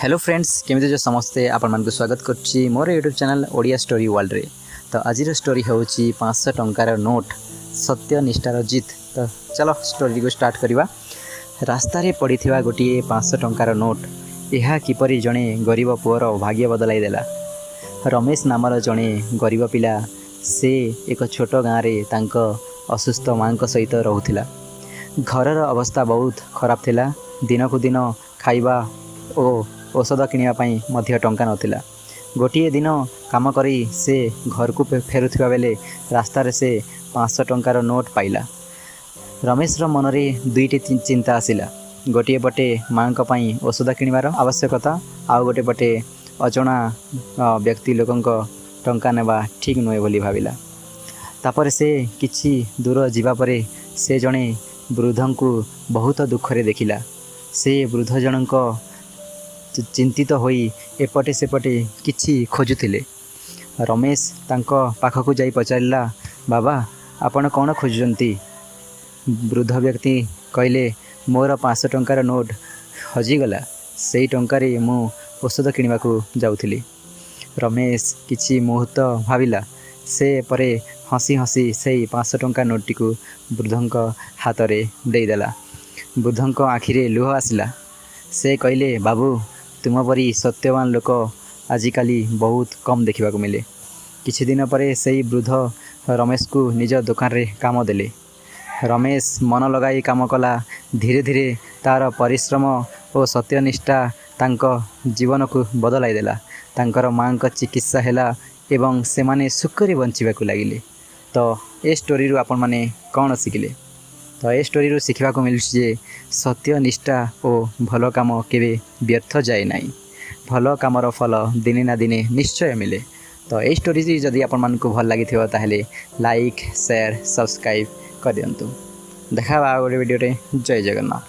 Hello friends, କେମିତି ଅଛ ସମସ୍ତେ? ଆପଣମାନଙ୍କୁ ସ୍ୱାଗତ କରୁଛି ମୋର ୟୁଟ୍ୟୁବ୍ ଚ୍ୟାନେଲ୍ ଓଡ଼ିଆ ଷ୍ଟୋରି ୱାର୍ଲଡ଼ରେ। ତ ଆଜିର ଷ୍ଟୋରି ହେଉଛି 500 ଟଙ୍କାର ନୋଟ୍, ସତ୍ୟ ନିଷ୍ଠାର ଜିତ୍। ତ ଚାଲ, ଷ୍ଟୋରିକୁ ଷ୍ଟାର୍ଟ କରିବା। ରାସ୍ତାରେ ପଡ଼ିଥିବା ଗୋଟିଏ 500 ଟଙ୍କାର ନୋଟ୍, ଏହା କିପରି ଜଣେ ଗରିବ ପୁଅର ଭାଗ୍ୟ ବଦଳାଇ ଦେଲା। ରମେଶ ନାମର ଜଣେ ଗରିବ ପିଲା, ସେ ଏକ ଛୋଟ ଗାଁରେ ତାଙ୍କ ଅସୁସ୍ଥ ମାଆଙ୍କ ସହିତ ରହୁଥିଲା। ଘରର ଅବସ୍ଥା ବହୁତ ଖରାପ ଥିଲା। ଦିନକୁ ଦିନ ଖାଇବା ଓ ଔଷଧ କିଣିବା ପାଇଁ ମଧ୍ୟ ଟଙ୍କା ନଥିଲା। ଗୋଟିଏ ଦିନ କାମ କରି ସେ ଘରକୁ ଫେରୁଥିବା ବେଳେ ରାସ୍ତାରେ ସେ 500 ଟଙ୍କାର ନୋଟ୍ ପାଇଲା। ରମେଶର ମନରେ ଦୁଇଟି ଚିନ୍ତା ଆସିଲା। ଗୋଟିଏ ପଟେ ମାଆଙ୍କ ପାଇଁ ଔଷଧ କିଣିବାର ଆବଶ୍ୟକତା, ଆଉ ଗୋଟେ ପଟେ ଅଜଣା ବ୍ୟକ୍ତି ଲୋକଙ୍କ ଟଙ୍କା ନେବା ଠିକ୍ ନୁହେଁ ବୋଲି ଭାବିଲା। ତାପରେ ସେ କିଛି ଦୂର ଯିବା ପରେ ସେ ଜଣେ ବୃଦ୍ଧଙ୍କୁ ବହୁତ ଦୁଃଖରେ ଦେଖିଲା। ସେ ବୃଦ୍ଧ ଜଣଙ୍କ ଚିନ୍ତିତ ହୋଇ ଏପଟେ ସେପଟେ କିଛି ଖୋଜୁଥିଲେ। ରମେଶ ତାଙ୍କ ପାଖକୁ ଯାଇ ପଚାରିଲା, "ବାବା, ଆପଣ କ'ଣ ଖୋଜୁଛନ୍ତି?" ବୃଦ୍ଧ ବ୍ୟକ୍ତି କହିଲେ, "ମୋର 500 ଟଙ୍କାର ନୋଟ୍ ହଜିଗଲା। ସେଇ ଟଙ୍କାରେ ମୁଁ ଔଷଧ କିଣିବାକୁ ଯାଉଥିଲି।" ରମେଶ କିଛି ମୁହୂର୍ତ୍ତ ଭାବିଲା। ସେ ପରେ ହସି ହସି ସେଇ 500 ଟଙ୍କା ନୋଟ୍ଟିକୁ ବୃଦ୍ଧଙ୍କ ହାତରେ ଦେଇଦେଲା। ବୃଦ୍ଧଙ୍କ ଆଖିରେ ଲୁହ ଆସିଲା। ସେ କହିଲେ, "ବାବୁ, ତୁମ ପରି ସତ୍ୟବାନ ଲୋକ ଆଜିକାଲି ବହୁତ କମ୍ ଦେଖିବାକୁ ମିଳେ।" କିଛି ଦିନ ପରେ ସେଇ ବୃଦ୍ଧ ରମେଶକୁ ନିଜ ଦୋକାନରେ କାମ ଦେଲେ। ରମେଶ ମନ ଲଗାଇ କାମ କଲା। ଧୀରେ ଧୀରେ ତା'ର ପରିଶ୍ରମ ଓ ସତ୍ୟନିଷ୍ଠା ତାଙ୍କ ଜୀବନକୁ ବଦଳାଇ ଦେଲା। ତାଙ୍କର ମାଆଙ୍କ ଚିକିତ୍ସା ହେଲା ଏବଂ ସେମାନେ ସୁଖରେ ବଞ୍ଚିବାକୁ ଲାଗିଲେ। ତ ଏ ଷ୍ଟୋରିରୁ ଆପଣମାନେ କ'ଣ ଶିଖିଲେ? ତ ଏ ଷ୍ଟୋରିରୁ ଶିଖିବାକୁ ମିଳୁଛି ଯେ ସତ୍ୟ, ନିଷ୍ଠା ଓ ଭଲ କାମ କେବେ ବ୍ୟର୍ଥ ଯାଏ ନାହିଁ। ଭଲ କାମର ଫଳ ଦିନେ ନା ଦିନେ ନିଶ୍ଚୟ ମିଳେ। ତ ଏଇ ଷ୍ଟୋରିଟି ଯଦି ଆପଣମାନଙ୍କୁ ଭଲ ଲାଗିଥିବ, ତାହେଲେ ଲାଇକ୍, ସେୟାର, ସବସ୍କ୍ରାଇବ୍ କରିଦିଅନ୍ତୁ। ଦେଖା ହେବା ଆଉ ଗୋଟେ ଭିଡ଼ିଓରେ। ଜୟ ଜଗନ୍ନାଥ।